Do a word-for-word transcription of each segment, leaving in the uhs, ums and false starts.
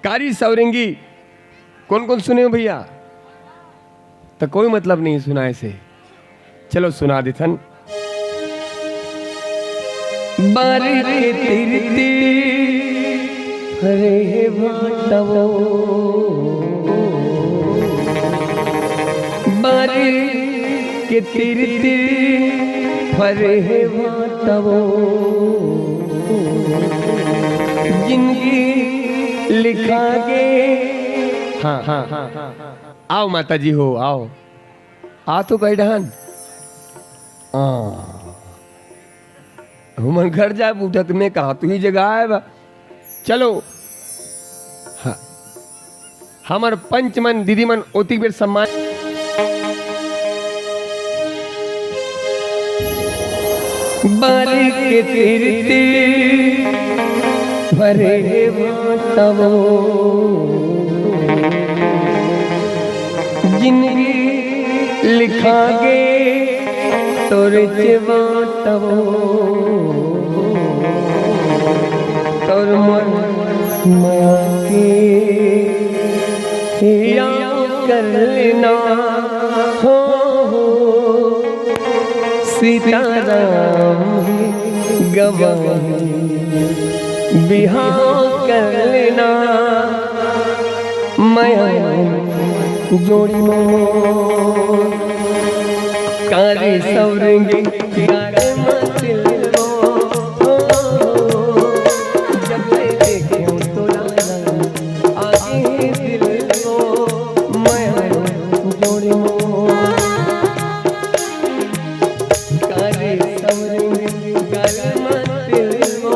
कारी सौरंगी। कोन कोन सुने हो भैया? त कोई मतलब नहीं सुनाए से। चलो सुना देथन। बारी के तीर तीर फरे हे भांटवो, बारी के तीर तीर फरे हे भांटवो, जिंदगी लिखा गे। हाँ, हाँ, हाँ, हाँ। आओ माता जी हो, आओ। आ तो गए डहन। आ। हमन घर जाए उठत में कहा तू ही जगह आए बा। चलो। हाँ। हमर पंच मन, दीदी मन, ओतिक बेर सम्मान। बारी के तीर तीर फरे हे भांटवो, जिंदगी लिखा गे तोर चेवाटवो, तोर मन मया के हिया कर लेना हो, हो। सीताराम गवाही बिहाव कर लेना, मया जोड़ी मोर। कारी सौरंगी गारे मतिल वो, जब ले देखे तोला आगे दिल वो, मया जोड़ी मोर। काले सवरंग गाल मतिल वो,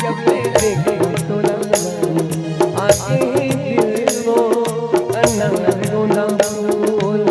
जब ले देखे तोला आगे दिल वो, अन्ना रोना बोल।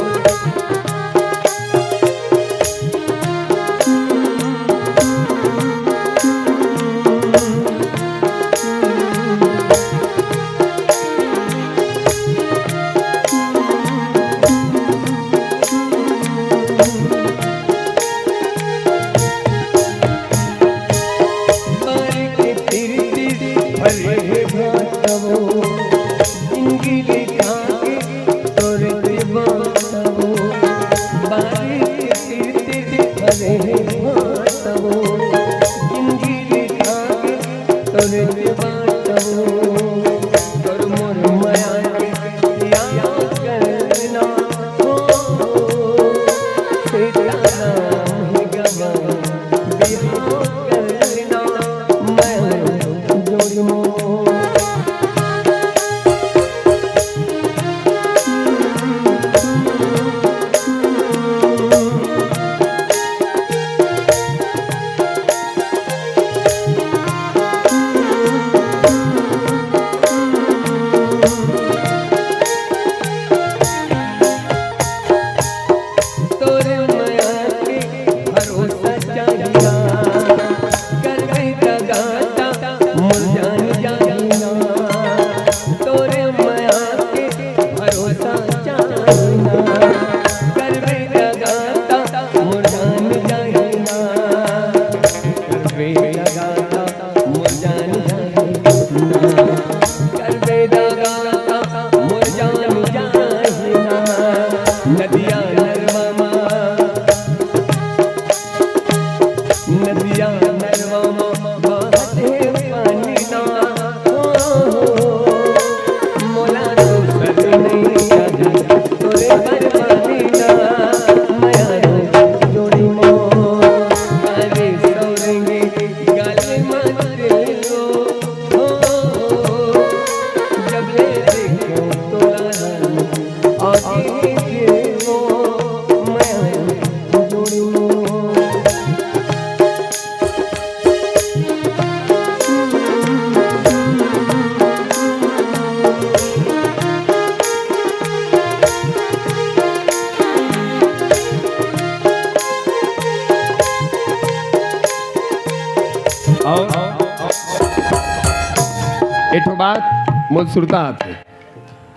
एक ठो बात मोर सुरता आथे।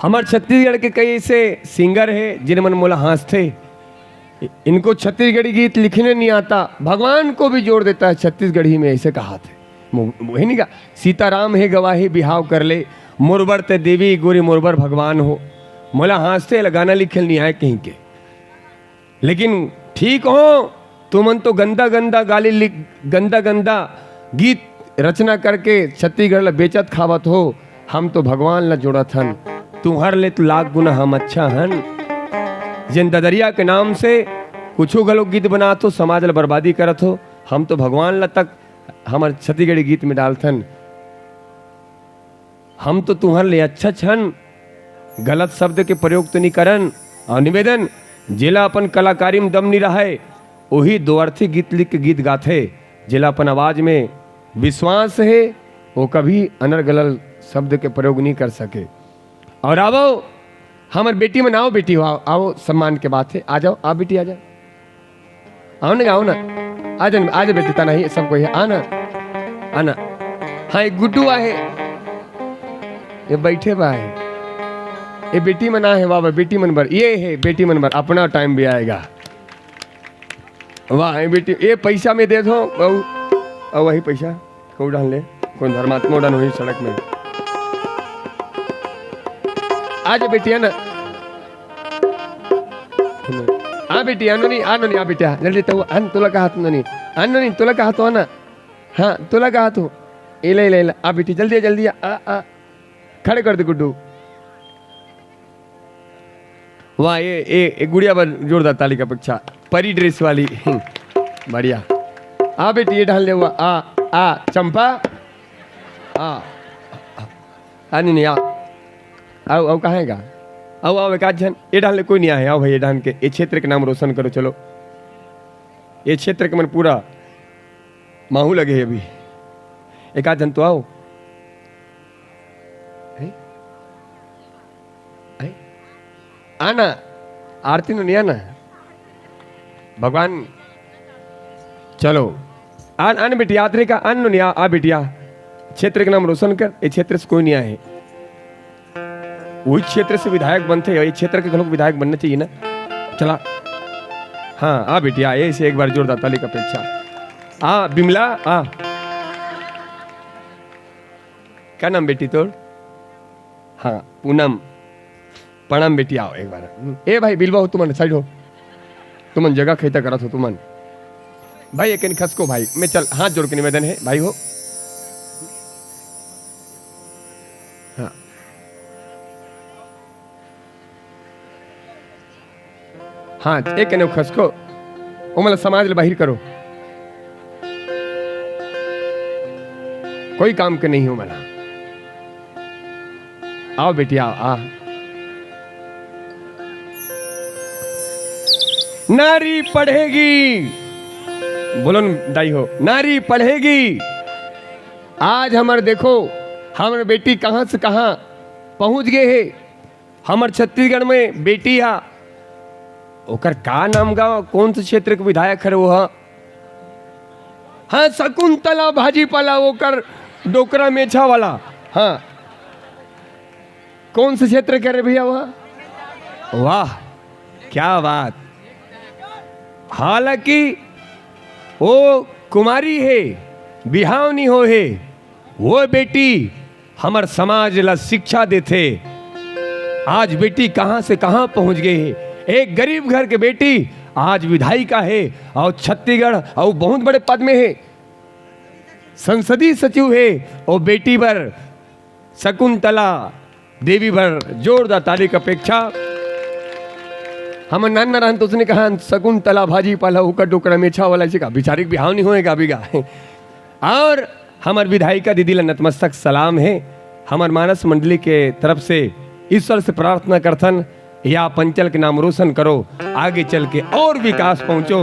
हमर छत्तीसगढ़ के कई ऐसे सिंगर हे जिन मन मोला हाँसथे। इनको छत्तीसगढ़ी गीत लिखने नहीं आता, भगवान को भी जोड़ देता है छत्तीसगढ़ी में, ऐसे कहा थे। मो-, वही नहीं का, सीताराम हे गवाही बिहाव कर ले, मोर बर ते देवी गोरी मोर बर भगवान हो। मोला हाँसते ल गाना लिखे ल नहीं आए कहीं के। लेकिन ठीक हो, तुमन तो गंदा गंदा गाली लिख, गंदा गंदा गीत रचना करके छत्तीसगढ़ ल बेचत खावत हो। हम तो भगवान ल जोड़त हन, तुहर ले तो लाख गुना हम अच्छा हन। जेन ददरिया के नाम से कुछू घलो गीत बनात हो, समाज ल बर्बादी करत हो। हम तो भगवान ल तक हमर छत्तीसगढ़ी गीत में डालथन। हम तो तुहर ले अच्छा छन, गलत शब्द के प्रयोग तो नहीं करन। और निवेदन, जेला अपन कलाकारी में दम नहीं रहे, वही दो अर्थी गीत लिख के गीत गाथे। जेला अपन आवाज में विश्वास है, वो कभी अनर गलत शब्द के प्रयोग नहीं कर सके। और आवो, हमर बेटी मन, आओ बेटी हो, आओ, आओ, सम्मान के बात है, आ जाओ, आओ बेटी, आ जाओ, आओ ना, आओ ना, आ जा, आ जा बेटी, तना ही सब कोई है, आ ना, आ ना। हाँ, एक गुड्डू आहे, ये बैठे बा है, ये बेटी मन आहे, वाह, वाह, बेटी मन बर, ये है बेटी मन बर, अपना टाइम भी आएगा। वाह, ये बेटी, ये पैसा में दे दो, अउ, अउ वही पैसा। कौन डाल ले? कौन धर्मात्मा डाल वही सड़क में? आ जा बेटी, आ ना। आ बेटी, आ नोनी, आ नोनी, आ बेटा, जल्दी तो आ, तुला कहा तो नोनी, आ नोनी, तुला कहा तो आ ना। हाँ, तुला कहा तो। इला, इला, इला, आ बेटी, जल्दी आ, जल्दी आ, आ, आ। खड़े कर दे गुड्डू। वाह, ये, ये, ये गुड़िया बर जोरदार ताली का अपेक्षा। परी ड्रेस वाली। बढ़िया। आ बेटी, ये डाल ले हुआ। आ, आ, चंपा। आ। आ, नहीं, नहीं, आ। आओ, आओ, कहाँ है गा? आओ, आओ, एक आध जन। ये डाल ले, कोई नहीं आए। आओ भाई, ये डाल के, ये क्षेत्र के नाम रोशन करो, चलो। ये क्षेत्र के मन पूरा माहू लगे है अभी। एक आध जन तो आओ। हैं? हैं? आना, आरती नो नहीं आना। भगवान, चलो। आन, आन बेटिया, आदरे का आन नो नहीं आ, आ बेटिया। क्षेत्र के नाम रोशन कर, ये क्षेत्र से कोई नहीं आए। वही क्षेत्र से विधायक बनते हैं, ये क्षेत्र के लोग विधायक बनना चाहिए ना। चला। हाँ, आ बेटिया, ऐसे एक बार जोरदार ताली का अपेक्षा। आ, बिमला, आ। क्या नाम बेटी तोर? हाँ, पूनम। प्रणाम बेटी, आओ एक बार। ए भाई, बिलवा हो, तुमन साइड हो। तुमन जगह खेता करत हो, तुमन। भाई, एक खसको भाई, मैं चल, हाथ जोड़ के निवेदन है, भाई हो। हाँ। हाँ, एक कने खसको, ओमन ला समाज ले बाहिर करो। कोई काम के नहीं हो मला। आओ बेटी, आओ, आ। नारी पढ़ेगी, बोलो न दाई हो, नारी पढ़ेगी। आज हमर देखो, हमर बेटी कहाँ से कहाँ पहुँच गए हे। हमर छत्तीसगढ़ में बेटी हा, ओकर का नाम गा, कौन से क्षेत्र के विधायक हरे वो हा? हाँ, शकुंतला भाजी पाला, ओकर डोकरा मेछा वाला। हाँ, कौन से क्षेत्र के हरे भैया वो? वाह, क्या बात। हालांकि वो कुमारी हे, बिहाव नहीं हो हे, वो बेटी हमर समाज ला शिक्षा देथे। आज बेटी कहाँ से कहाँ पहुँच गए हे। एक गरीब घर के बेटी आज विधायिका हे और छत्तीसगढ़ और बहुत बड़े पद में हे। संसदीय सचिव हे और बेटी बर शकुंतला देवी बर जोरदार ताली का अपेक्षा। हमर नान नारायण तो उसने कहा, शकुंतला भाजी पाला, ओकर डोकरा मेछा वाला, इसे का विचारिक बिहाव नहीं होएगा अभी का। और हमर विधायिका दीदी ला नतमस्तक सलाम हे। हमर मानस मंडली के तरफ से ईश्वर से प्रार्थना करथन, या पंचल के नाम रोशन करो, आगे चल के और विकास पहुँचो,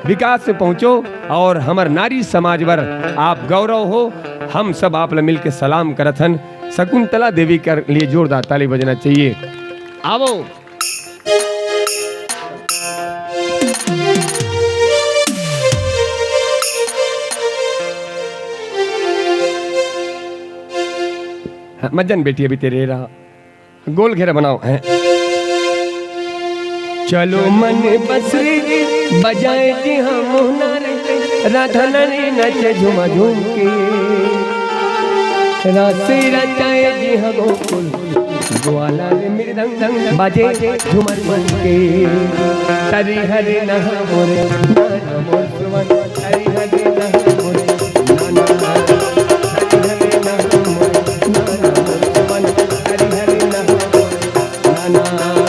विकास में पहुँचो और हमर नारी समाज बर आप गौरव हो। हम सब आप ला मिल के सलाम करथन। शकुंतला देवी के लिए जोरदार ताली बजना चाहिए। आवो। हाँ, मत जान बेटी, अभी तेरे रहा। गोल घेरा बनाओ, हैं। चलो मन बस बजाए जी हम नारे। राधा रानी नाचे झूमा झूम के, रास रचाए जिहाँ गोकुल, ग्वाला रे मृदंग बाजे झूमर झूम के। हरि हरि नहा मोरे नाना मोर सुवन, हरि हरि नहा मोरे नाना, हरि हरि नहा मोरे नाना मोर सुवन, हरि हरि नहा मोरे नाना।